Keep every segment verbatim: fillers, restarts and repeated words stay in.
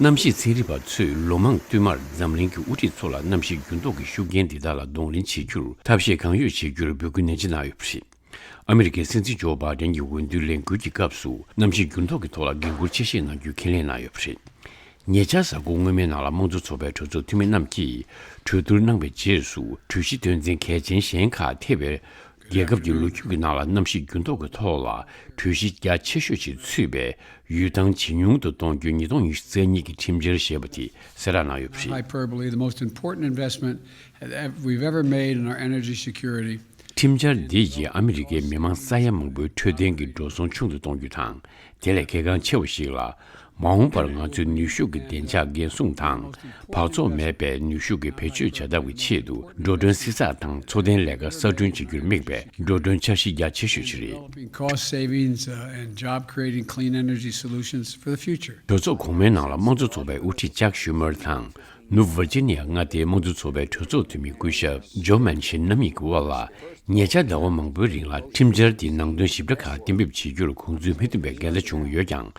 གནམ་གཤིས་ཚན་རིག་པ་ཚོས་ལོ་མང་བསྟུད་མར་འཛམ་གླིང་གི་དབུ་ཁྲིད་ཚོ་ལ་གནམ་གཤིས་འགྱུར་ལྡོག་གི་ཤུགས་རྐྱེན་འདི་དག་ལ་གདོང་ལེན་བྱེད་རྒྱུར་ཐབས་ཤེས་གང་ཡོད་བྱེད་རྒྱུར་འབོད་སྐུལ་ནན་ཆེ་གནང་ཡོད་པ་རེད། ཨ་མི་རི་ཀའི་སྲིད་འཛིན་ཇོ་བྷའི་ཌེན་གྱི་འོས་བསྡུའི་ལས་འགུལ་གྱི་སྐབས་སུ་གནམ་གཤིས་འགྱུར་ལྡོག་གི་ཐོག་ལ་འགན་འཁུར་ཆེ་བཞེས་གནང་རྒྱུའི་ཁས་ལེན་གནང་ཡོད་པ་རེད། ཉེ་ཆར་གཟའ་འཁོར་སྔོན་མའི་ནང་ལ་དམངས་གཙོ་ཚོགས་པའི་གྲོས་ཚོགས་འཐུས་མི་རྣམས་ཀྱིས་གྲོས་བསྡུར་གནང་བའི་རྗེས་སུ་གྲོས་གཞི་དོན་ཚན་གལ་ཆེན་གཞན་ཁག་ཐེ་བའི་རྒྱལ་ཁབ་ཀྱི་ལོ་རྒྱུས་ཀྱི་ནང་ལ་གནམ་གཤིས་འགྱུར་ལྡོག་གི་ཐོག་ལ་གྲོས་གཞི་རྒྱ་ཆེ་ཤོས་ཤིག་ཚུད་པའི་ཡུལ་ཐང་ཇེ་ཉུང་དུ་གཏོང་རྒྱུ་ཉིས་སྟོང་ཉི་ཤུ་རྩ་གཉིས་ཀྱི་ཁྲིམས་འཆར་ཞེས་པ་དེ་གསལ་བསྒྲགས་གནང་ཡོད་པ་རེད། Hyperbole, the most important investment that ev- we've ever made in our energy security. ཁྲིམས་འཆར་འདི་ཡིས་ཨ་མི་རི་ཀའི་མི་མང་ས་ཡ་མང་པོའི་འཕྲོད་བསྟེན་གྱི་འགྲོ་སོང་ཆུང་དུ་གཏོང་རྒྱུ་དང་། དེ་ལས་གལ་འགངས་ཆེ་བ་ཞིག་ལ། མ་འོངས་པར་ང་ཚོའི་ནུས་ཤུགས་ཀྱི་བདེ་འཇགས་འགན་སྲུང་དང་། འབག་བཙོག་མེད་པའི་ནུས་ཤུགས་ཀྱི་བེད་སྤྱོད་བྱ་ཐབས་ཀྱི་ཆེད་དུ་འགྲོ་གྲོན་བསྲི་ཚགས་དང་འཚོ་རྟེན་ལས་ཀ་གསར་སྐྲུན་བྱེད་རྒྱུར་དམིགས་པའི་འགྲོ་གྲོན་འཆར་གཞི་རྒྱ་ཆེ་ཤོས་ཤིག་རེད། Developing cost savings uh, and job creating clean energy solutions for the future. གྲོས་ཚོགས་གོང་མའི་ནང་ལ་དམངས་གཙོ་ཚོགས་པའི་དབུ་ཁྲིད་ཅག་ཤུ་མར་དང་། ནུབ་ཝར་ཇི་ནི་ཡ་མངའ་སྡེའི་དམངས་གཙོ་ཚོགས་པའི་གྲོས་ཚོགས་འཐུས་མི་སྐུ་ཞབས་ཇོ་མན་ཆིན་རྣམ་གཉིས་ཀྱི་དབར་ལ། ཉེ་ཆར་ཟླ་བ་མང་པོའི་རིང་ལ་ཁྲིམས་འཆར་འདིའི་ནང་དོན་ཞིབ་ཕྲ་ཁག་གཏན་འབེབས་བྱེད་རྒྱུར་དགོངས་ཚུལ་མི་མཐུན་པའི་འགལ་ཟླ་བྱུང་ཡོད་ཀྱང་།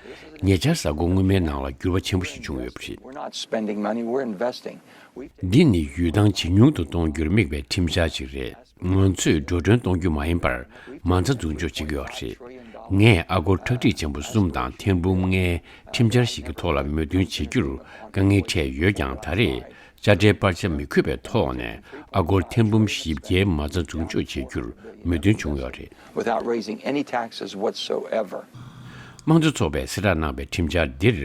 ཉེ་ཆར་གཟའ་འཁོར་སྔོན་མའི་ནང་ལ་འགྱུར་བ་ཆེན་པོ་ཞིག་བྱུང་ཡོད་པ་རེད། We're not spending money, we're investing. We འདི་ནི་ཡུལ་ཐང་ཇེ་ཉུང་དུ་གཏོང་རྒྱུར་དམིགས་པའི་ཁྲིམས་འཆར་ཞིག་རེད། ང་ཚོས་འགྲོ་གྲོན་གཏོང་རྒྱུ་མ་ཡིན་པར་མ་རྩ་འཛུགས་འཇོག་བྱེད་ཀྱི་ཡོད་རེད། ངས་ཨ་སྒོར་ཁྲག་ཁྲིག་ཆེན་པོ་གསུམ་དང་ཐེར་འབུམ་ལྔའི་ཁྲིམས་འཆར་ཞིག་གི་ཐོག་ལ་མོས་མཐུན་བྱེད་རྒྱུར་དཀའ་ངལ་འཕྲད་ཡོད་ཀྱང་། ད་རེས་དཔྱ་ཁྲལ་སྤར་ཆ་མི་བཀོད་པའི་ཐོག་ནས་ཨ་སྒོར་ཐེར་འབུམ་བཞི་བརྒྱའི་མ་རྩ་འཛུགས་འཇོག་བྱེད་རྒྱུར་མོས་མཐུན་བྱུང་ཡོད་རེད། Without raising any taxes whatsoever. དམངས་གཙོ་ཚོགས་པས་གསལ་བསྒྲགས་གནང་བའི་ཁྲིམས་འཆར་འདིར་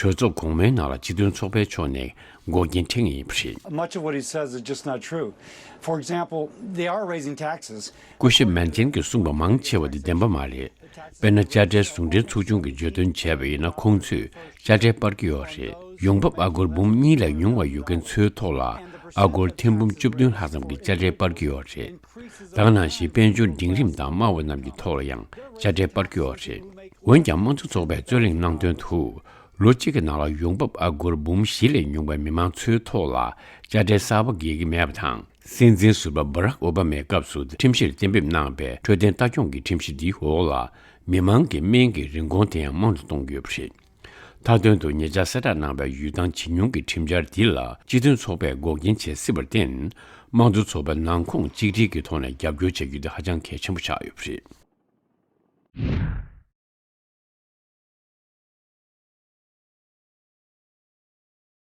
གྲོས་ཚོགས་གོང་མའི་ནང་ལ་སྤྱི་མཐུན་ཚོགས་པའི་ཕྱོགས་ནས་འགོག་རྐྱེན་འཕྲད་ངེས་ཡིན་པ་རེད། Much of what he says is just not true. For example, they are raising taxes. སྐུ་ཞབས་མན་ཆིན་གྱིས་གསུངས་པ་མང་ཆེ་བ་དེ་བདེན་པ་མ་རེད། དཔེར་ན། དཔྱ་ཁྲལ་ཟུང་འབྲེལ་ཚོགས་ཆུང་གིས་བརྗོད་དོན་བྱས་པ་ཡིན་ན། ཁོང་ཚོས་དཔྱ་ཁྲལ་སྤར་གྱི་ཡོད་རེད། ཡོང་འབབ་ཨ་སྒོར་འབུམ་གཉིས་ལས་ཉུང་བ་ཡོད་མཁན་ཚོའི་ཐོག་ལ་ཨ་སྒོར་ཐེར་འབུམ་བཅུ་བདུན་ལྷག་ཙམ་གྱི་དཔྱ་ཁྲལ་སྤར་གྱི་ཡོད་རེད། ད་ག་ནང་བཞིན་དཔལ་འབྱོར་འབྲིང་རིམ་དང་དམའ་བ་རྣམས་ཀྱི་ཐོག་ལ་ཡང་དཔྱ་ཁྲལ་སྤར་གྱི་ཡོད་རེད། འོན་ཀྱང་། དམངས་གཙོ་ཚོགས་པས་རྩོད་གླེང་གནང་དོན་དུ། ལོ་གཅིག་གི་ནང་ལ་ཡོང་འབབ་ཨ་སྒོར་འབུམ་བཞི་ལས་ཉུང་བའི་མི་མང་ཚོའི་ཐོག་ལ་དཔྱ་ཁྲལ་གསར་པ་འགེལ་གྱི་མེད་པ་དང་། སྲིད་འཛིན་ཟུར་པ་བྷ་རག་ཨོ་བྷ་མའི་སྐབས་སུ་ཁྲིམས་གཞིར་གཏན་འབེབས་གནང་པའི་འཕྲོད་བསྟེན་ལྟ་སྐྱོང་གི་ཁྲིམས་གཞི་འདིའི་འོག་ལ། མི་མང་གི་སྨན་གྱི་རིན་གོང་དེ་ཡང་དམའ་རུ་གཏོང་གི་ཡོད་པ་རེད། མཐའ་དོན་དུ། ཉེ་ཆར་གསལ་བསྒྲགས་གནང་པའི་ཡུལ་ཐང་ཇེ་ཉུང་གི་ཁྲིམས་འཆར་འདི་ལ་སྤྱི་མཐུན་ཚོགས་པས་འགོག་རྐྱེན་བྱེད་སྲིད་པར་བརྟེན། དམངས་གཙོ་ཚོགས་པས་ནང་ཁོངས་གཅིག་སྒྲིལ་གྱི་ཐོག་ནས་རྒྱབ་སྐྱོར་བྱ་རྒྱུ་དེ་ཧ་ཅང་གལ་ཆེན་པོ་ཆགས་ཡོད་པ་རེད།